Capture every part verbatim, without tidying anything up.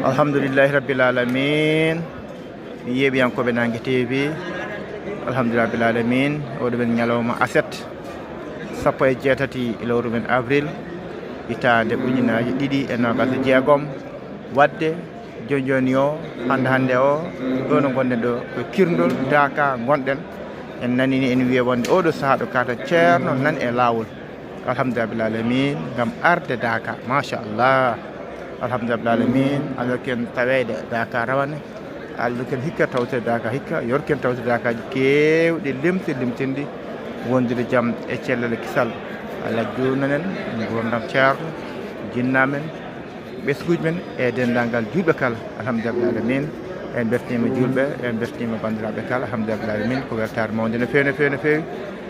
Alhamdulillahi rabbil alamin. Yeeɓiyankooɓe Nange T V, alhamdulillahi rabbil alamin. Oɗo men ñalawma aset, sappo e jeetati e lewru men avril, hitaande ujunaaji ɗiɗi e noogaas e jeegom. Waɗde jooni jooni o, hannde hannde o, ɗo no ngonɗen ɗo ko Kirndol Daaka ngonɗen. En nanii ni en wiya wonde oɗo sahaa ɗo kaata Ceerno nan e laawol. Alhamdulillahi rabbil alamin, ngam arde Daaka, machallah. Alhamdulillahi rabbil alamin, Allah ken taweede Daaka rawane. Allah ken hikka tawte Daaka hikka, yor ken tawte Daakaaji keewɗi limti limtinɗi, wondude jam e cellal e kisal. Allah juutnanen nguurndam Ceerno, jinnaamen, ɓesnguuji men e denndaangal juulɓe kala, alhamdulillahi rabbil alamin. En mbeltaniima juulɓe, en mbeltaniima banndiraaɓe kala, alhamdulillahi rabbil alamin. Ko weltaare mawnde no feewi, no feewi, no feewi.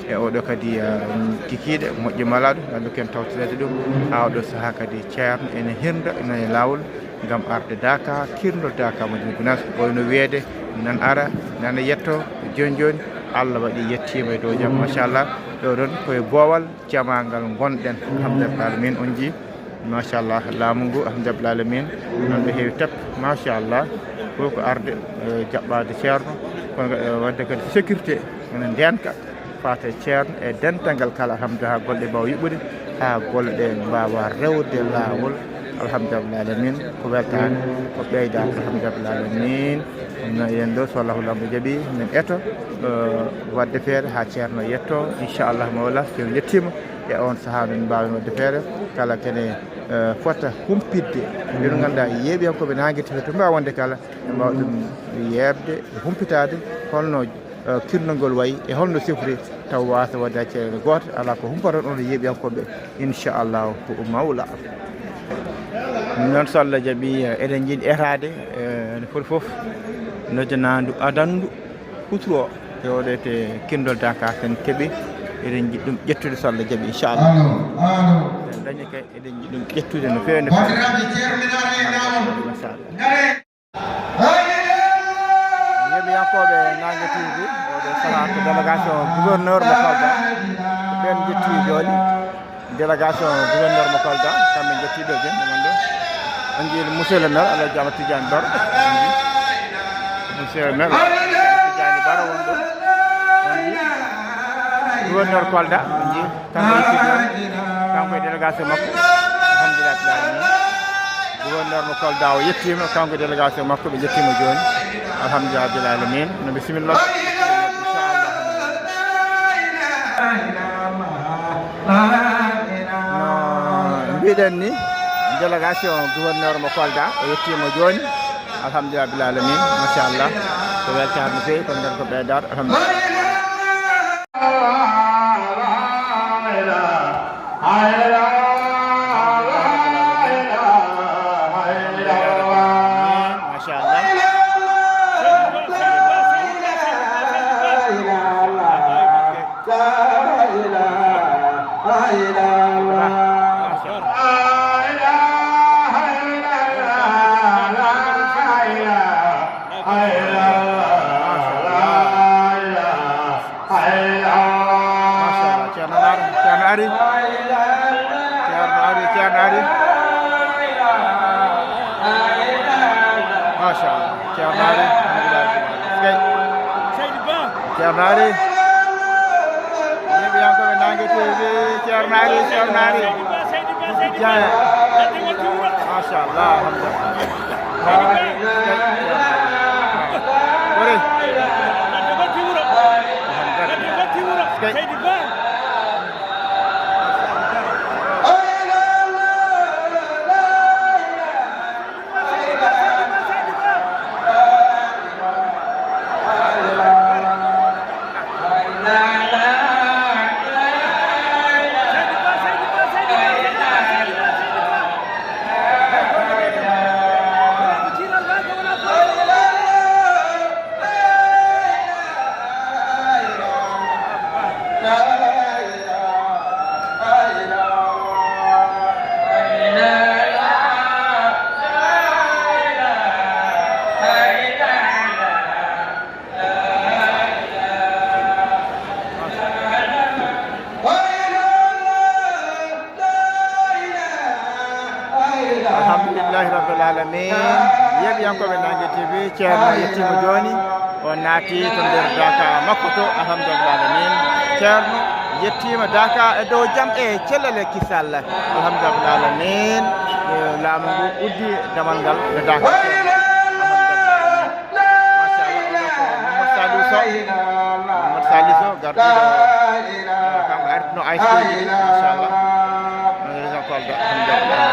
E oɗo kadi, ah, kikiiɗe moƴƴe malaaɗo, ngal ken tawtoreede ɗum. Haa oɗo sahaa kadi Ceerno ene hirnda, ene e laawol ngam arde Daaka, Kirndol Daaka Madina Gunaas, ko wayno wiyeede nan ara, nana yetto, jooni jooni, Allah waɗi yettiima e dow jam, machallah. Ɗo ɗon ko e boowal jamaangal ngonɗen, alhamdulillahi rabbil alamin, on njii. Machallah, laamu ngu, alhamdulillahi alamin, noon ɓe heewi tep, machallah, fof ko arde, eh, jaɓɓaade Ceerno, kono, eh, waɗde kadi sécurité, ene ndeenka, faate Ceerno e dental ngal kala, alhamdulillah, haa golle ɗe mbaawa yuɓɓude, haa golle ɗe mbaawa rewde laawol, alhamdulillahi alamin, ko weltaare, ko ɓeydaare, alhamdulillahi alamin. No yen ɗo, so Allahu Laamɗo jaɓi, min eto, eh, waɗde feere haa Ceerno yetto, inchallah mawla, so Ceerno yettiima, e on sahaa min mbaawen waɗde feere, kala kene, eh, fota humpitde, ɓe no ngannduɗaa yeeɓiyankooɓe Nange T V to mbaawa wonde kala, ɓe mbaawa ɗum yeeɓde, humpitaade, holno, eh, kirndol ngol wayi, e holno sifori, taw waasa waɗde haa ceeɗu gooto, alaa ko humpata on yeeɓiyankooɓe, inchallah ko mawla. Noon so Allah jaɓi, eh, eɗen njiɗi etaade, eh, no foti fof, noddanandu adandu. Huutoru o, e oɗo etee Kirndol Daaka, sen keɓi, eɗen njiɗi ɗum ƴettude so Allah jaɓi, inchallah. Allo, allo. Sen dañi kay, eɗen njiɗi ɗum ƴettude no feewi, no feewi. Banndiraaɓe, ceerno men ari e laawol. Machallah. Ngare. Yeeɓiyankooɓe Nange T V, oɗo sahaa ko délégation gouverneur mo Kolda. Ɓen njetti jooni. Délégation gouverneur mo Kolda, kamɓe njetti ɗo, ɓe won ɗo. On njii monsieur le maire, Alhaji Amadou Tidiane Baro. On njii monsieur le maire, Tidiane Baro won ɗo. On njii gouverneur Kolda, on njii kanko e Tidiane, kanko e délégation makko. Alhamdulillah, gouverneur mo Kolda o yettiima, kanko e délégation makko ɓe njettiima jooni. Alhamdulillah, rabbil alamin. No bisimilla. Inchallah. No mbiɗen ni, délégation gouverneur mo Kolda, o yettiima jooni. Alhamdulillah, rabbil alamin, machallah. Ko weltaare no feewi, kono nden ko ɓeydaade, alhamdulillah. Machallah. Machallah, Ceerno ari, Ceerno ari. Ceerno ari, Ceerno ari. Machallah, Ceerno ari. Alhamdulillah. Kay. Ceerno ari. Yeeɓiyankooɓe Nange T V, Ceerno ari, Ceerno ari. Jeeya. Machallah, alhamdulillah. Rabbil alamin. Yeeɓiyankooɓe Nange T V, Ceerno yettiima jooni. O naati to nder daaka makko to, alhamdulillah alamin. Ceerno yettiima daaka e dow jam e cellal e kisal. Alhamdulillah alamin. Eh, laamu ngu uddi damal ngal e daaka. Alhamdulillah. Machallah, oɗo ko Mamadou Saliou Sow. Mamadou Saliou Sow, garɗo ɗo. Kanko artino A S P ji ɗi, machallah. Mamadou Saliou Sow, alhamdulillah.